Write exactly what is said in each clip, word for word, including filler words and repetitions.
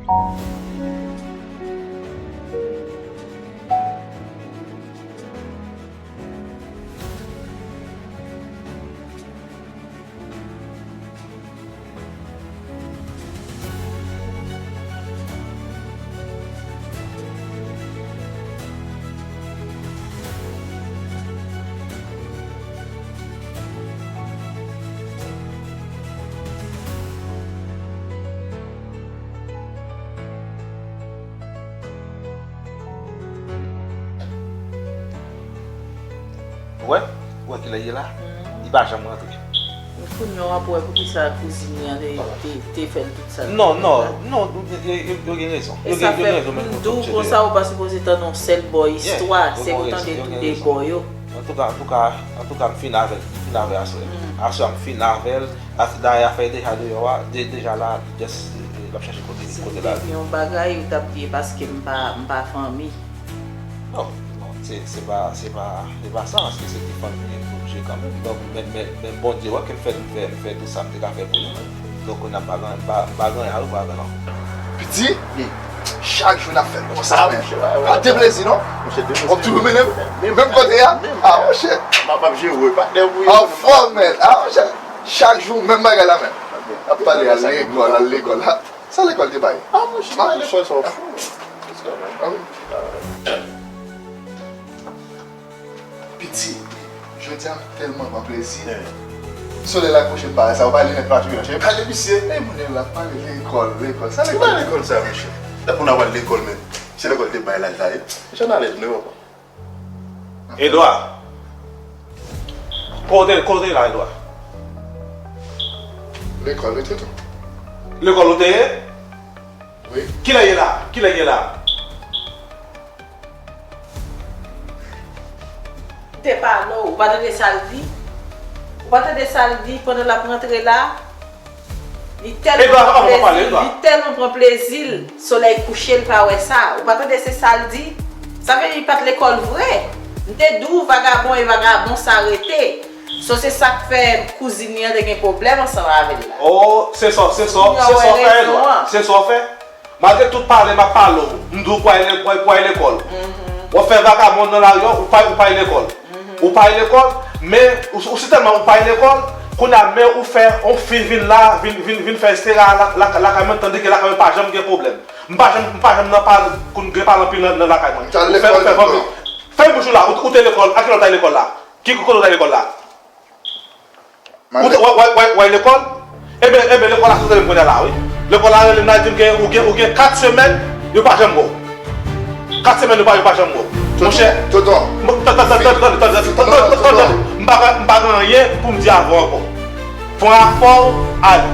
Ou wè? Ou wè kilè l ye la? Li pa janm rantre. Kounye a w ap wè poukisa kouzin li an te, te, te fè l tout sa l te fè la. Non, non, non, yo, yo, yo gen rezon. Yo gen rezon, men m di w konsa, ou pa sipoze tann yon sèl bò istwa. Se pou tande tou de bò yo. Antouka, antouka, antouka, m fin avè l, m fin avè aswè. Aswè a m fin avè l. Dayè afè deja deyò a, de, deja la, just, l ap chache kote, kote l ale. Si m te di yon bagay, ou t ap di e paske m pa, m pa fanmi. Non, non, se, se pa, se pa, se pa sa, paske se te fanmi m oblije kanmenm. Donk, men, men, men Bondye wè ke m fè, m fè, m fè tout sa m te ka fè pou li. Donk, kounye a m pa gen, m pa, m pa gen anyen a reproche avè l ankò. Piti, chak jou n ap fè l konsa, men. Pa de plezi, non? Monchè, de plezi. W ap toujou mennen m? Menm kote a? A, monchè. M ap, m ap jere w, patnè m wi. Anfòm, men. A, monchè. Chak jou, menm bagay la, men. N ap pale, al lekòl, al lekòl. Sa lekòl te bay? Ah, mwen chita lekòl sa w fou. Piti, jodi a m tèlman pran plezi. Solèy la kouche m pa wè sa, ou pa linèt pa touye nan cheve. Pale misye, e moun yo la pale lekòl, lekòl. Sa lekòl? Lekòl sa, monchè. Lè moun ap al lekòl menm, se lekòl te bay laj la ye. Jan alèz nou yo. Edwa. Kote, kote la, Edwa? Lekòl, wi, tonton. Lekòl ou te ye? Wi. Kilè ye la? Kilè ye la? Te pale w, ou pa tande sa l di? Ou pa tande sa l di pandan l ap rantre la? Li tèlman pran plezi, li tèlman pran plezi l, solèy kouche l pa wè sa. Ou pa tande se sa l di? Sa vle di li pa t lekòl vre. M te di w vagabon e vagabon sa rete. So se sa k fè kouzin li an te gen pwoblèm ansanm avè l la. Oh, se sa, se sa, se sa w fè, Edwa. Se sa w fè. Malgre tout pale m ap pale w, m di w pou al, pou al, pou al lekòl. W ap fè vagabon nan lari an, ou pa, ou pa al lekòl. Ou pa al lekòl, men ou, ou sitèlman ou pa al lekòl, kounye a men ou fè yon fi vin la, vin, vin, vin fè estera la, la, lakay mwen, tande ke lakay mwen pa janm gen pwoblèm. M pa janm, m pa janm nan pa, koun-, gen pale anpil nan, nan lakay mwen. Ou fè, ou fè fanmi. Fèm bouch ou la, ou, ou te lekòl, a kilè w t al lekòl la? Ki kote w t al lekòl la? Ou te, w, w, w, w al lekòl? Ebyen, ebyen, lekòl la sot rele m kounye a la, wi. Lekòl la rele m la, di m ke ou gen, ou gen kat semèn, yo pa janm wè w. Kat semèn, yo pa, yo pa janm wè w. Monchè, tonton, tande, tande, tande, tande, m pa, m pa gen anyen pou m di avè w ankò. Pran afè w, ale.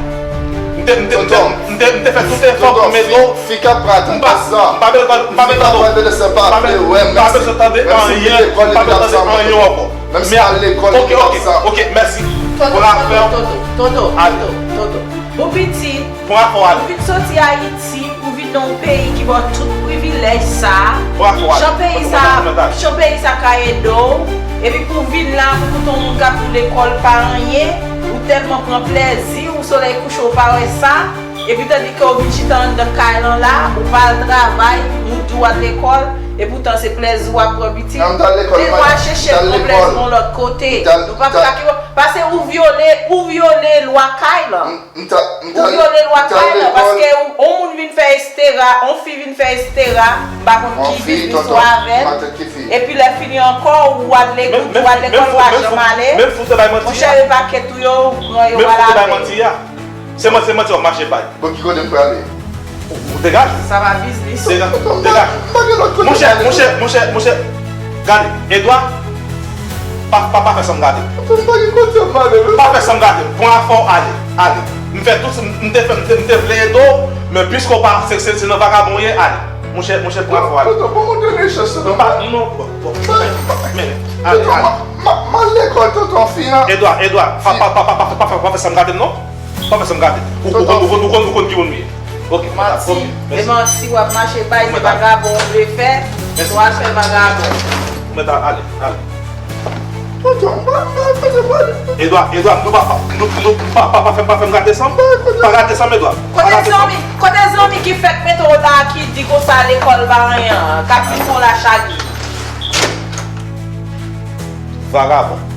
M te, m te, m te, m te, m te fè tout efò pou m ede w. Fi k ap pran atann pa sa. M pa bezwen, m pa bezwen tande w. M pa bezwen, m pa bezwen tande anyen, m pa bezwen tande anyen ankò. Menm si al lekòl, ok, ok, ok, mèsi. Tonton, tonton, tonton, tonton, tonton. Bon pitit, ou vin soti Ayiti, ou vin nan yon peyi ki ba w tout privilèj sa a. Jan peyi sa, jan peyi sa ka ede w. Epi pou w vin la, pou koute yon moun k ap di w lekòl pa anyen, ou tèlman pran plezi, ou solèy kouche w pa wè sa. Epi tandike w vin chita anndan kay lan la, ou pa al travay, nou di w al lekòl, epoutan se plezi w ap pran pitit. Depi w al chèche l pran plezi yon lòt kote. Nou p ap ka kite w, paske ou vyole, ou vyole lwa kay lan. Ou vyole lwa kay lan, paske ou, yon moun vin fè estera, yon fi vin fè estera, m pa konn ki biznis ou avè l. Epi lè fini ankò, ou al lekòl, ou al lekòl, ou pa janm ale. Monchè, e pakèt ou yo, ou pran yo, ou al avè yo. Se manti, se manti w ap mache bay. Bon, ki kote m prale? Ou degaje. Sa pa biznis ou. Degaje, degaje. Monchè, monchè, monchè, monchè. Gade, Edwa. Pa, pa, pa fè san m gade. Pa fè san m gade. Pran afè w ale, ale. M fè tout, m te fè, m te, m te vle ede w, men piske w pa, se, se, se nan vagabon w ye, ale. Monchè, monchè, pran afè w ale. Tonton, ban m yon dènye chans, tonton. M pa, non, bon, bon. Men, ale, ale. M al lekòl, tonton, fi an. Edwa, Edwa, pa, pa, pa, pa, pa, pa, pa fè san m gade m, non. Pa fè sa m gade. Ou, ou konn, ou konn, ou konn, ou konn ki moun m ye. Ok, mèt al, ok, mèsi. E manti w ap mache bay, se vagabon ou vle fè, ou al fè vagabon. Ou mèt al, ale, ale. Edwa, Edwa, nou pa, nou, nou, pa, pa, pa fè, pa fè m gate san m. Pa gate san m, Edwa. Pa gate san m. Kote zanmi ki fèk mete w la ki di konsa lekòl pa anyen an, k ap di se yon lachagi? Vagabon.